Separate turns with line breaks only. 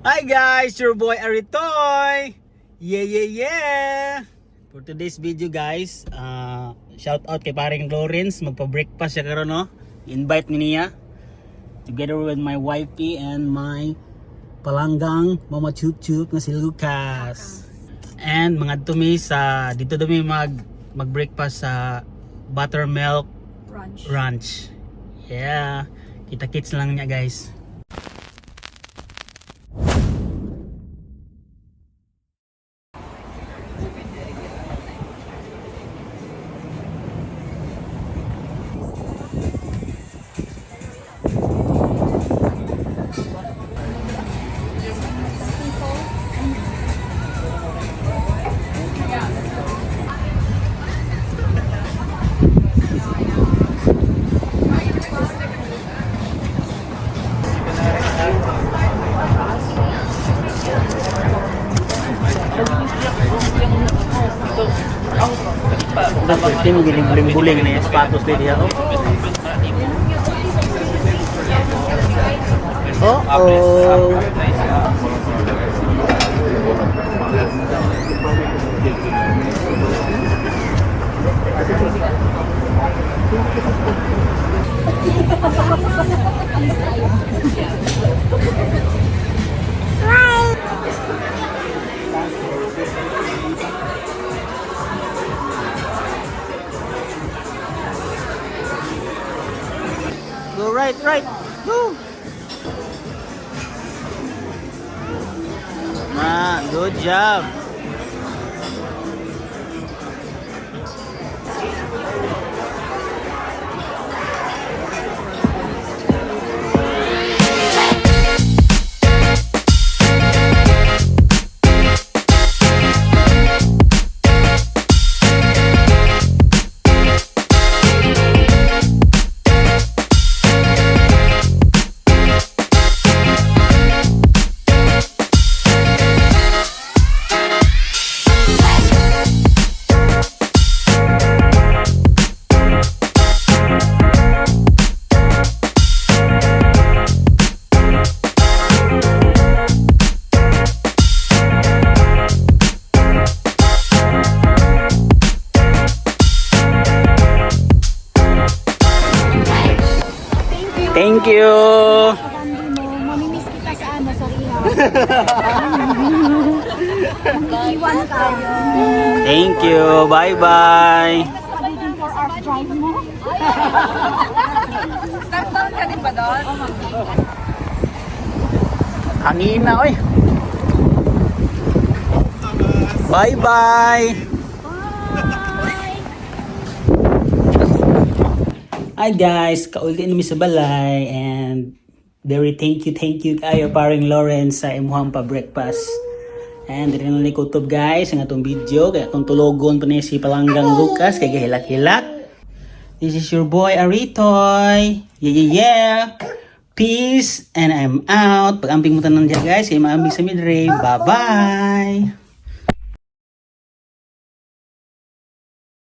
Hi guys, your boy Aritoy. Yeah. For today's video guys, shout out kay paring Lawrence, magpa-breakfast siya karon, no. Invite ni niya together with my wifey and my palanggang Mama Chup Chup nga si Lucas. And mga tumi sa dito dumi mag breakfast sa Buttermilk
Brunch.
Ranch. Yeah. Kita-kits lang niya, guys. Dapat mo giling-buling na yung sapatos dito. Oh. Oh. Go right, right. Go. Ah, good job.
Thank you.
Thank you.
Pagandi mo, mamimiss kita sa ano, sa rehab. Iwan tayo.
Thank you. Bye-bye.
Pagiging 4 hours drive mo.
Hangina, oy. Bye-bye. Hi guys, kauli nami sa balay and very thank you kayo, paring Lawrence, sa imuhang pa breakfast. And diri na ni kutob guys ang atong video kay atong tulogon pa ni si Palanggang Lucas kay gahilak-hilak. This is your boy Aritoy. Yeah. Peace and I'm out. Pag-amping mo tanan diya guys, kay maambing sa midre. Bye-bye.